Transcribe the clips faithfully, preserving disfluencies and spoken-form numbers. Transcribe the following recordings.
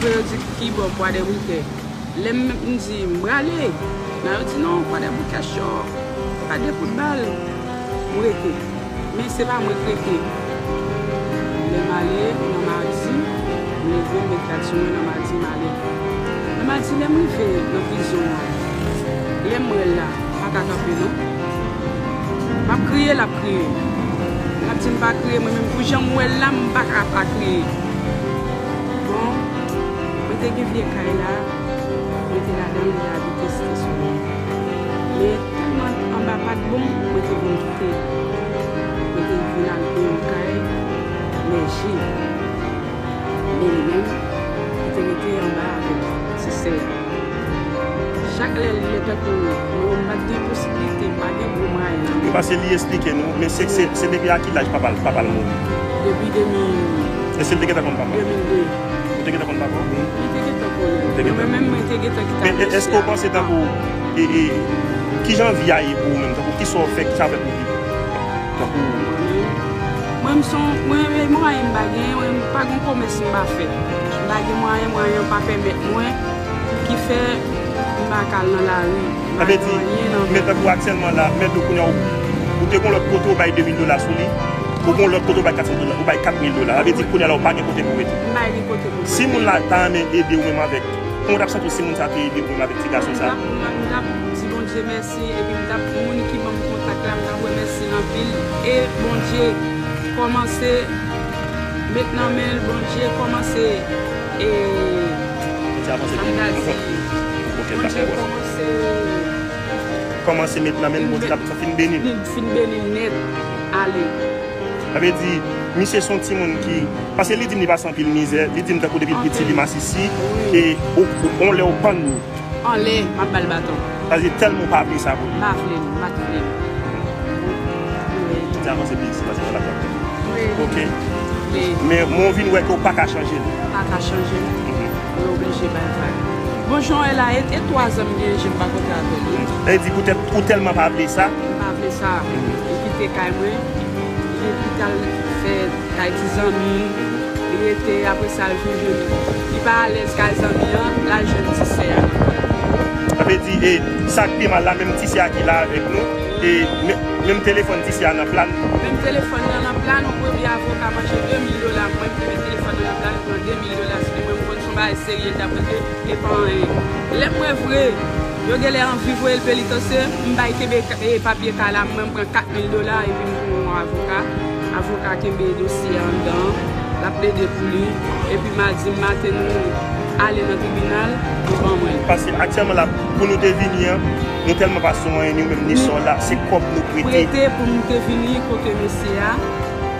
Yo di ki bò, Kwadèboukè. Lè m, m di m prale, nan yo di non, Kwadèboukè cho, pa de kout bal. M rete. Men se pa mwen k rete. Lè m ale nan madi, m leve, m met gad sou mwen nan madi, m ale. Nan madi, lè m rive nan prizon an, lè m wè l la, m pa ka kanpe non. M ap kriye, l ap kriye. L ap di m pa kriye, mwen menm pou jan m wè l la, m pa ka pa kriye. Bon, mwen te gen vye kay la, mwen te ladan l, mwen te abite Site Solèy. Men tèlman anba pa t bon, mwen te vin kite. Mwen te vin al gen yon kay nèje. Men li menm, li te rete anba avèk ti sè a. Chak lè li lè tankou mwen, m pa t gen posiblite, m pa gen gwo mwayen nan men. Paske li eksplike nou, men se, se, se depi a ki laj papa l, papa l mouri? Depi de mil. Èske l te gentan konn papa? De mil de. Ou te gentan konn papa w? Li te gentan konnen. Ou te gentan. Mwen menm, mwen te gentan kite. Men èske w panse tankou, e, e, kijan vi a ye pou ou menm? Tankou, kisa w fè, kisa w fè pou viv? Tankou. Mwen, m son, mwen, mwen, mwayen m pa gen, mwen, m pa gen komès m pa fè. M pa gen mwayen, mwayen an pa pèmèt mwen, ki fè m pa ka al nan lari. M pa gen anyen nan men. Men tankou aktyèlman la, men tou kounye a, ou, ou te gon lòt kote, ou bay de mil dola sou li, ou gon lòt kote, ou bay kat san dola, ou bay kat mil dola. Sa vle di kounye a la, ou pa gen kote pou rete. M pa gen kote pou m rete. Si moun la ta renmen ede w menm avèk, kòman w t ap santi w si moun sa te ede w menm avèk ti gason sa? M t ap, m t ap di Bondye mèsi. Epi m t ap, moun ki ban m kontak la, m t ap remèsye l anpil. E Bondye kòmanse met nan men l, Bondye kòmanse, e, Bondye avanse pou ou. Bondye kòmanse kòmanse met nan men l, Bondye t ap fin beni l. Fin beni l nèt, ale. Sa vle di, misye se yon timoun ki, paske li di m li pase anpil mizè, li di m tankou depi l piti li masisi, e, ou, ou, on lè ou pann li. Anlè, m ap ba l baton. Sa vle di tèlman w pa vle sa pou li. M pa vle l, m pa t vle l. Wi. Li te avanse pi isi, paske mwen la pran. Wi. Ok. Wi. Men, men w vin wè ke w pa ka chanje l. Pa ka chanje l. Mhm. Mwen oblije ba l vag. Bon, jan w wè la, e, e twa zan m gen, je m pa kontre avè l, wi. Sa vle di poutèt ou tèlman pa vle sa. M pa vle sa. Mhm. Li kite kay mwen, li, li t al fè kay ti zanmi, li rete, apre sa, l vin jwenn, li pa alèz kay zanmi an, l al jwenn ti sè a. Sa vle di, e, sa k pi mal la, menm ti sè a ki la avèk nou, e, men, menm telefòn ti sè a nan pla n. Menm telefòn nan nan pla n, yon premye avoka manje de mil dola, mwen, m te met telefòn nan nan pla n, pran de mil dola sou li, mwen, m konn se yon bagay serye l t ap regle, e pa anyen. Lè m wè vre, yo genlè anvi voye l penitansye, m bay kenbe, e, papye kay la, mwen, m pran kat mil dola, epi m pran yon avoka. Avoka kenbe dosye a anndan, l ap plede pou li. Epi madi maten, nou ale nan tribinal, yo ban mwen l. Paske aktyèlman la, pou nou te vini an, nou tèlman pa sou anyen, ni menm ni sa w la, se kòb nou prete. Prete pou nou te vini kote mesye a.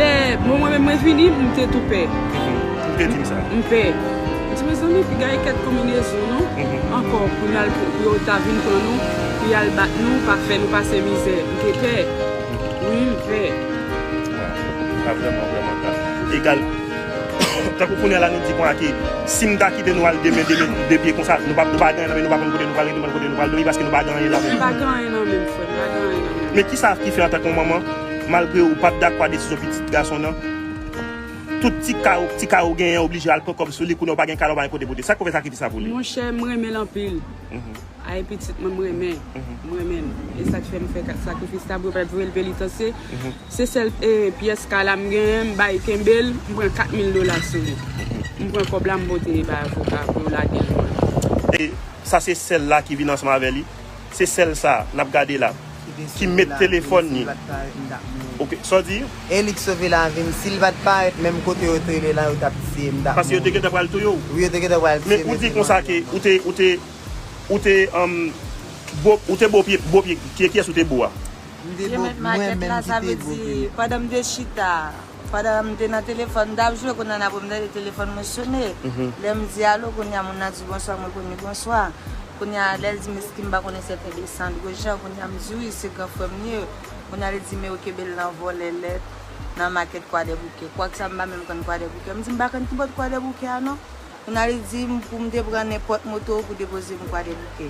Lè, bon, mwen menm, mwen vini, m te tou pè. Mhm. Ou te di m sa. M pè. M di, mezanmi, piga e kèk konbinezon, non? Mhm. Ankò, pou y al, pou, pou yo ta vin pran nou, pou y al bat nou, pa fè nou pase mizè. M te pè. Wi, m pè. Waw. Sa vrèman, vrèman grav. Egal. Tankou kounye a la, nou di konsa ke si m ta kite nou al demen, demen, de pye konsa, nou pa, nou pa gen anyen nan men, nou pa konn kote nou pral rete, nou pa konn kote nou pral dòmi, paske nou pa gen anyen nan men. M pa gen anyen nan men m, frè m, m pa gen anyen nan men m. Men kisa ki fè antanke yon manman, malgre ou pa t dakò a desizyon pitit gason nan, tout ti kay ou, ti kay ou genyen, oblije al pran kòb sou li, kounye a ou pa gen kay la, ou pa gen kote pote. Sa k fè sakrifis sa pou li? Monchè, m renmen l anpil. Mhm. Ay, pitit mwen, m renmen. Mhm. M renmen l. E sa k fè m fè ka-, sakrifis la pou yo pa t voye l penitansye. Mhm. Se sèl, e, pyès kay la m genyen, m bay kenbe l, m pran kat mil dola sou li. Mhm. M pran kòb la, m pote bay avoka pou yo lage l pou mwen. E sa se sèl la ki vin ansanm avè li. Se sèl sa, n ap gade la, ki met telefòn li. Ok, sa w di? E li k sove lavi m. Si l pa t parèt menm kote yo te rele la, yo t ap tiye m, m t ap mouri. Paske yo te gentan pral touye w. Wi, yo te gentan pral tiye m. Men ou di konsa ke ou te, ou te, ou te, um, bo, ou te bo pye, bo pye, ki, kiyès ou te bo a? M te bo, mwen menm ki te bo pye. Pandan m te chita, pandan m te nan telefòn, m t ap jwe, kounye a n ap wè m tande telefòn mwen sone. Mhm. Lè m di alo, kounye a moun nan di bonswa, mwen reponn li bonswa. Kounye a, lè l di m èske m pa konnen sèten de Sandro Jean, kounye a m di wi, se gran frè m li ye. Kounye a li di men yo kenbe l nan vòlè lèt, nan makèt Kwadèboukè. Kwak sa m pa menm konn Kwadèboukè. M di m pa konn ki bòt Kwadèboukè a non. Kounye a li di m pou m te pran nenpòt moto pou depoze m Kwadèboukè.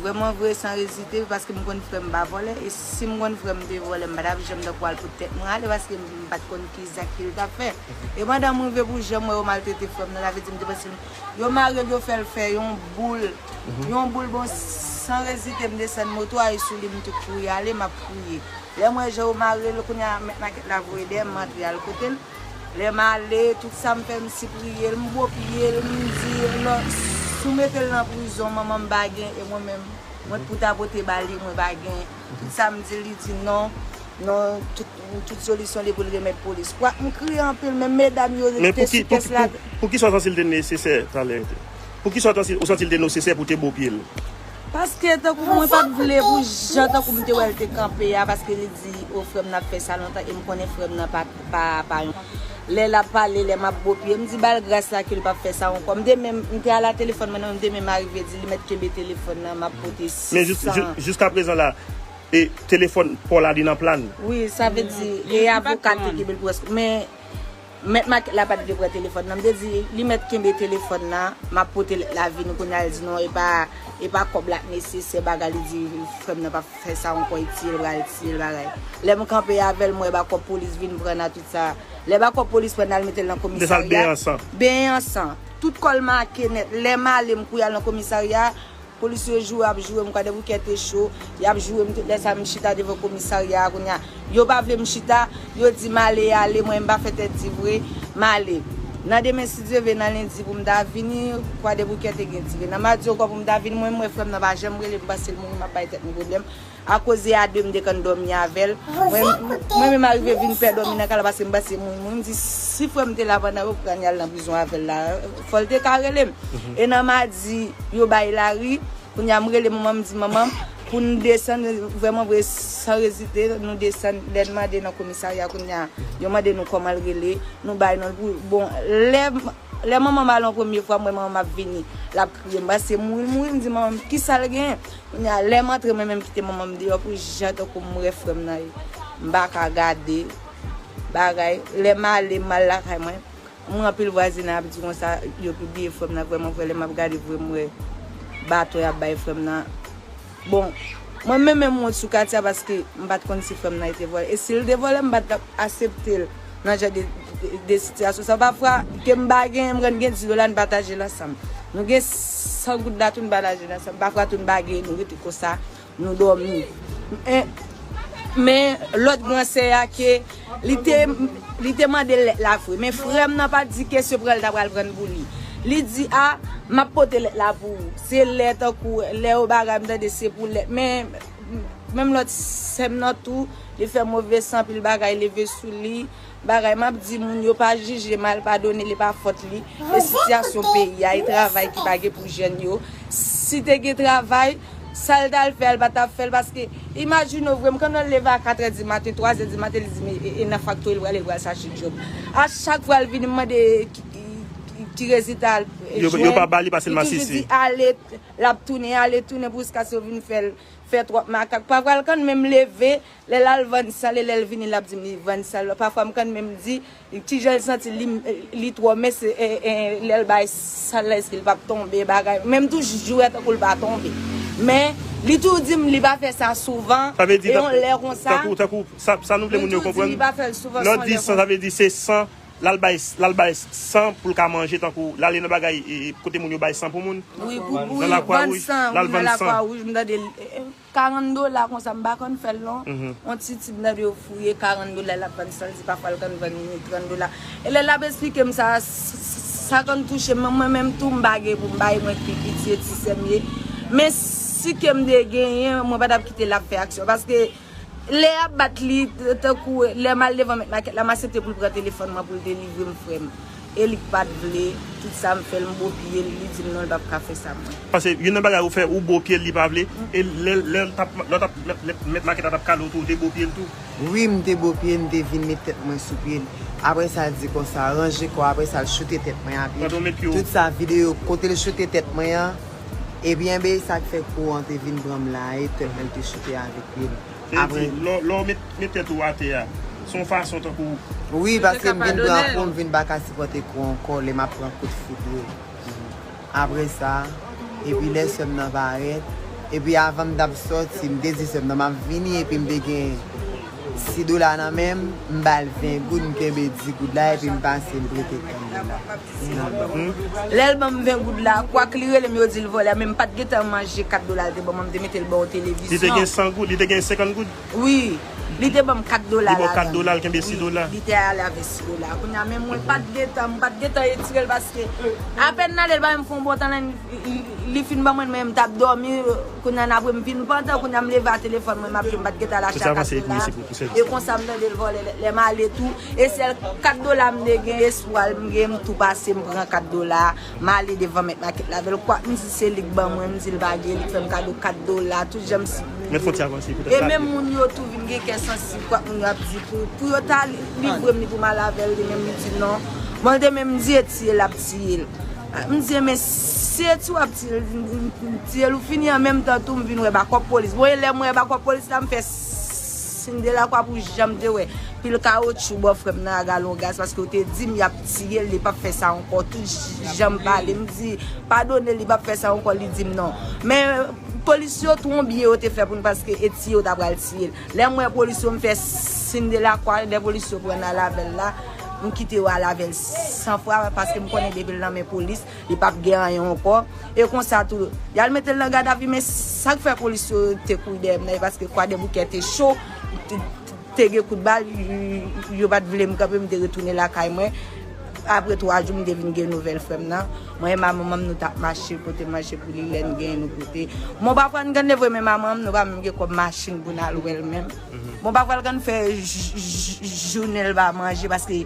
Vrèman vre, san ezite, paske m konn frè m pa vòlè, e si m konn frè m te vòlè, m pa t ap janm tankou al pot tèt mwen ale, paske m pa t konn ki zak ke l t ap fè. E pandan m rive pou jan m wè yo maltrete frè m nan, sa vle di m te panse m, yo mare l, yo fè l fè yon boul, yon boul, bon, san ezite, m desann moto a, e sou li m te kouri ale, m ap kriye. Lè m wè jan yo mare l, kounye a, mèt makèt la voye dèyè m, m antre al kote l. Lè m ale, tout sa m fè, m sipriye l, m bopye l, m di, non, si w mete l nan prizon, manman m pa gen, e mwen menm, mwen pou ta pote ba li, mwen pa gen. Tout sa m di l, li di non, non, tout, tout solisyon li pou l remèt polis. Kwa, m kriye anpil, menm medam yo te sou kès la. Men pou ki, pou ki, pou, pou ki sa w santi l te nesesè talè? Pou ki sa w santi, ou santi l te nesesè pou te bopye l? Paske tankou mwen pa t vle pou jan tankou m te wè l te kanpe a, paske li di, o, frè m nan ap fè sa lontan, e m konnen frè m nan pa, pa, pa yon. Lè l ap pale, lè m ap bopye, m di ba l gras la ke l p ap fè sa ankò. M te menm, m te al a telefòn mwen nan, m te menm arive di li mèt kenbe telefòn nan, m ap pote san. Men jis, jis, jiskaprezan la, e telefòn pa w la li nan plan? Wi, sa vle di, e avoka te kenbe l prèske. Men Mèt makèt la pa t vle pran telefòn nan. M te di, li mèt kenbe telefòn nan, m ap pote lèt la vini. Kounye a, li di, non, e pa, e pa kòb la k nesesè, bagay, li di, frè m nan p ap fè sa ankò, e tiye l, pral tiye l, bagay. Lè m kanpe avè l, m wè bakòp polis vin pran nan tout sa. Lè bakòp polis pran nan, l mete l nan komisarya. Benyen an san. Benyen an san. Tout kò l make nèt. Lè m ale, m kouri al nan komisarya. Polis yo joure, ap joure m, Kwadèboukè te cho, y ap joure m tout lè sa, m chita devan komisarya a kounye a. Yo pa vle m chita, yo di m ale, ale, mwen m pa fè tèt di vre, m ale. Nan demen, si Dye vle, nan lendi pou m ta vini, Kwadèboukè te gen tire. Nan madi ankò pou m ta vini, mwen m wè frè m nan pa janm rele m, m panse l mouri, m ap bay tèt mwen pwoblèm. Akoz e a de m te konn dòmi avè l. Mwen, mwen menm arive vin pè dòmi nan kay la paske m panse mouri, mouri. M di, si frè m te la pandan yo pran l, y al nan prizon avè l la, fò l te ka rele m. E nan madi, yo bay lari. Kounye a, m rele manman m, m di, manman m, pou n desann, vrèman vre, san ezite, nou desann. Lè n mande nan komisarya, kounye a, yo mande nou kòman l rele, nou bay non l pou, bon, lè, lè manman m ale yon premye fwa, m wè manman m ap vini, l ap kriye, m panse mouri, mouri, m di, manman m, kisa l genyen? Kounye a, lè m antre, mwen menm kite manman m deyò pou jan tankou m wè frè m nan ye. M pa ka gade bagay. Lè m ale, m al lakay mwen. M wè anpil vwazinay ap di konsa, yo pibliye frè m nan. Vrèman vre, lè m ap gade vre, m wè baton y ap bay frè m nan. Bon, mwen menm menm m wont sou katye a paske m pa t konn si frè m nan te vòlè. E si l te vòlè, m pa t ap aksepte l nan jan de, de, de sitiyasyon sa. Pafwa, ke m pa genyen, m konn gen dis dola, n pataje l ansanm. Nou gen san goud la tou, n pataje l ansanm. Pafwa tou, n pa genyen, nou rete konsa, nou dòmi. E, men lòt gran sè a ke li te, li te mande lèt la vre. Men frè m nan pa t di kesyon pran l ta pral pran l pou li. Li di, a, m ap pote lèt la pou ou. Se lè tankou, lè yo bagay m tande se pou lèt. Men, menm lòt sè m nan tou, li fè move san, anpil bagay leve sou li. Bagay, m ap di moun yo pa jije mal, padone, li pa fòt li. E sitiyasyon peyi a, e travay ki pa gen pou jèn yo. Si te gen travay, sa l t al fè a, l pa t ap fè l, paske imajine w vre, m konn wè l leve a katrè di maten, twazè di maten, li di, men, e, e nan faktori l prale, l pral chache djòb. A chak fwa l vini, m mande ki, ki, ki, ki rezilta l jwenn. Yo, yo pa ba li, paske l masisi. Li toujou di ale, l ap tounen, ale, tounen, pou jiskaske yo vin fè l fè twòp makak. Pafwa l konn menm leve, lè l al vann san l, e lè l vini, l ap di m li vann san l. Pafwa m konn menm di, kijan l santi li, li twò, men se, e, e, lè l bay san l la, èske l p ap tonbe, bagay. Men m toujou wè tankou l pa tonbe. Men, li toujou di m li pa fè sa souvan, e yon lè konsa, tankou, tankou, sa, sa nou vle moun yo konprann. Li toujou di li pa fè l souvan, se yon lè konsa. Lè w di san, sa vle di se san, l al bay, l al bay san pou l ka manje, tankou, l ale nan bagay, e, e, kote moun yo bay san pou moun. Wi, pou, pou vann san, wi, nan Lakwa Wouj, m tande l, e, e, karant dola konsa, m pa konn fè l non. On ti tib nan yo fouye karant dola, l ap vann san l, di pafwa l konn vann li trant dola. E lè l ap esplike m sa, s-, s-, sa konn touche m, mwen menm tou, m pa gen pou m bay, mwen pi piti, e ti sè m ye. Men si ke m te genyen, mwen pa t ap kite l ap fè aksyon, paske lè y ap bat li, t-, tankou lè m al devan mèt makèt la, m aksepte pou l pran telefòn mwen pou l delivre m frè m. E li k pa t vle, tout sa m fè l, m bopye l, li di m non, l p ap ka fè sa mwen. Paske youn nan bagay ou fè, ou bopye l, li pa vle. E lè, lè l t ap, lè w t ap, lè, lè mèt makèt la t ap kale w tou, ou te bopye l tou? Wi, m te bopye l, m te vin met tèt mwen sou pye l. Apre sa, l di konsa, ranje kò w, apre sa, l choute tèt mwen a pye. Tout sa videyo, kote l choute tèt mwen an, ebyen, be, sa k fè kou an te vin pran m la, e tèt mwen te choute avèk pye l. Apre, lè, lè w met, met tèt ou atè a, se yon fason tankou. Wi, paske m vin pran kou, m vin pa ka sipòte kou ankò, lè m ap pran kout foud yo. Apre sa, epi lè sè m nan parèt, epi avan m t ap sòti, m te di sè m nan m ap vini, epi m te gen sis dola nan men m, m ba l ven goud, m kenbe dis goud la, epi m pase, m prete trant dola. Lè l ban m ven goud la, kwak li rele m, yo di l vòlè, men m pa t gentan manje kat dola l te ban mwen, m te mete l bò yon televizyon. Li te gen san goud, li te gen senkant goud? Wi. Li te ban m kat dola. Li ba w kat dola, l kenbe sis dola. Li te ale avèk sis dola. Kounye a, men mwen pa t gentan, m pa t gentan etire l paske apèn n ale, l ba m fè yon bon tan, lè li fin ban mwen, men m t ap dòmi. Kounye a, n apre m vin pantan, kounye a, m leve a telefòn mwen, m ap jwe, m pa t gentan al achte kat dola. E konsa, m tande l vòlè lè, lè m ale tou. E sèl kat dola m te gen, espwa m gen, m tou pase, m pran kat dola. M ale devan mèt makèt la avè l, kwak m di se li k ban mwen, m di l pa gen, li k fè m kado kat dola, tout jan m si. Mèt fon ti avanse poutèt. E menm moun yo tou vin gen kè sansib, kwak moun yo ap di pou, pou yo ta livre m li pou m al avè l, li menm li di non. Bon, li te menm di e tiye l ap tiye l. M di, men si e tiye w ap tiye l, tiye l ou fini, an menm tan tou m vin wè bakòp polis. Bon, e lè m wè bakòp polis la, m fè siy de lakwa pou jan m te wè pil kawotchou bò frè m nan a galon gaz, paske yo te di m y ap tiye l, li p ap fè sa ankò. Tout jan m pale, m di, padone l, li p ap fè sa ankò, li di m non. Men polis yo tou, yon byen yo te fè pou n, paske e tiye yo ta pral tiye l. Lè m wè polis yo, m fè siy de lakwa, lè polis yo pran n al avè l la, m kite yo al avè l san fwa, paske m konnen depi l nan men polis, li p ap gen anyen ankò. E konsa tou, y al mete l nan gadavi, men sa k fè polis yo te kouri dèyè m nan, e paske Kwadèboukè te cho, te, te gen kout bal, y-, y-, yo pa t vle m kanpe, m te retounen lakay mwen. Apre twa jou, m te vin gen nouvèl frè m nan. Mwen e manman m, nou t ap mache pote manje pou li, lè n genyen nou pote. Bon, pafwa n gade vre, men manman m, nou pa menm gen kòb machin pou n al wè l menm. Bon, pafwa l konn fè j-, j-, j-, jounen l pa manje, paske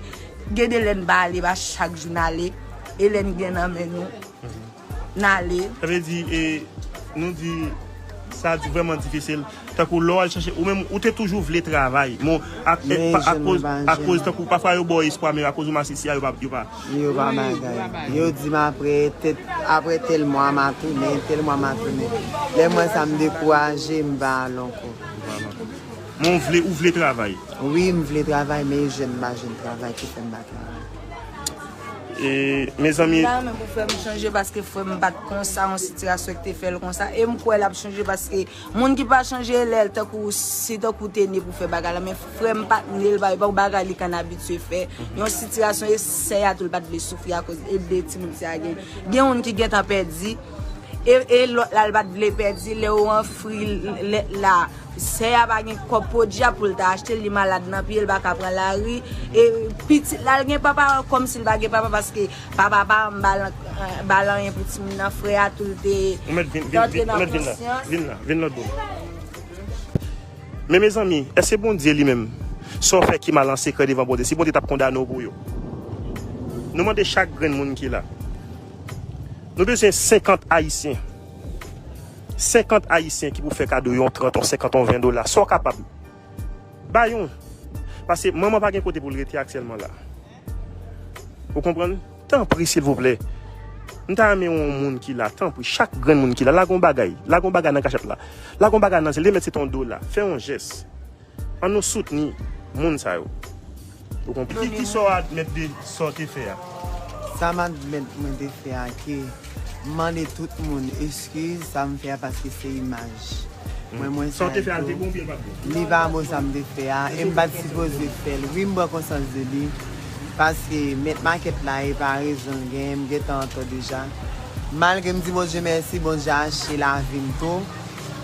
gen de lè n pa ale, pa chak jou n ale. E lè n gen nan men nou, n ale. Sa vle di, e, nou di, sa di vrèman difisil. Tankou lè w al chache, ou menm, ou te toujou vle travay. Bon, ak, e, pa, akoz, akoz tankou, pafwa yo ba w espwa, men akoz ou masisi a, yo pa, yo pa. Yo pa bagay. Yo di m apre, te, apre tèl mwa, m a tounen, tèl mwa, m a tounen. Lè m wè sa, m dekouraje, m pa al ankò. Men w vle, ou vle travay? Wi, m vle travay, men e jèn m pa jwenn travay ki fè m pa travay. E, mezanmi. M ta renmen pou frè m chanje paske frè m pa t konsa, yon sitiyasyon ki te fè l konsa. E m kwè l ap chanje paske moun ki pa chanje lè l tankou, se tankou te ne pou fè bagay la. Men frè m pa t ne, l pa, e pa yon bagay li konn abitye fè. Yon sitiyasyon, e sè a tou l pa t vle soufri akoz e de timoun sa a gen. Gen youn ki gentan pèdi, e, e lòt la l pa t vle pèdi, lè yo ofri lèt la. Sè a pa gen kòb podyab pou l ta achte l, li malad nan pye, l pa ka pran lari. E pitit la, l gen papa, kòmsi l pa gen papa, paske papa pa ba l, ba l anyen pou timoun nan, frè a tou, l te antre nan konsyans. Vin la, vin lòt bò. Men mezanmi, èske Bondye li menm, sa w fè ki mal an sekrè devan Bondye, si Bondye t ap kondane w pou yo? Nou mande chak grenn moun ki la. Nou bezwen senkant Ayisyen. Senkant Ayisyen ki pou fè kado yon trant, yon senkant, yon ven dola. Sa w kapab. Bay yon. Paske manman pa gen kote pou l rete aktyèlman la. Ou konprann? Tanpri, silvouplè. M ta renmen yon moun ki la, tanpri, chak grenn moun ki la, lage yon bagay. Lage yon bagay nan kachèt la. Lage yon bagay nan zyèl, li mèt se te yon dola. Fè yon jès. Ann nou soutni moun sa yo. Ou konprann? Ki, ki sa w admèt de sa w te fè a? Sa m admèt mwen te fè a, ke m mande tout moun eskiz, sa m fè a paske se imaj. Mwen, mwen sa w te fè a, l te bon oubyen l pa t bon? Li pa bon sa m te fè a, e m pa t sipoze fè l. Wi, m pran konsyans de li, paske mèt makèt la, e pa rezon l genyen, m gentan antò deja. Malgre m di Bondye mèsi, Bondye achte lavi m tou,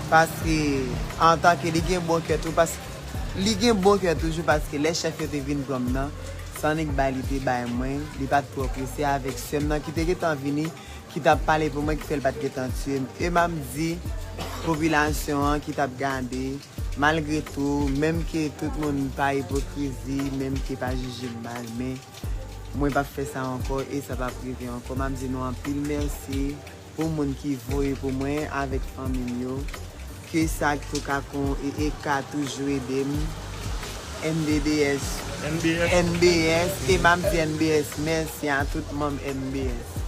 paske antanke li gen bon kè tou, paske li gen bon kè toujou, paske lè chèf yo te vin pran m nan, sa annik bay li te bay mwen, li pa t twò prese avèk sè m nan ki te gentan vini, ki t ap pale pou mwen, ki fè l pa t gentan tiye m. E m ap di popilasyon an ki t ap gade, malgre tou, menm ke tout moun pa ipokrizi, menm ke pa jije m mal, men mwen p ap fè sa ankò e sa p ap rive ankò. M ap di nou anpil mèsi pou moun ki voye pou mwen avèk fanmi m yo. Ke sa tou ka kon e, e ka toujou ede m. M B B S. M B S. M B S, e m ap di M B S mèsi a tout manm M B S.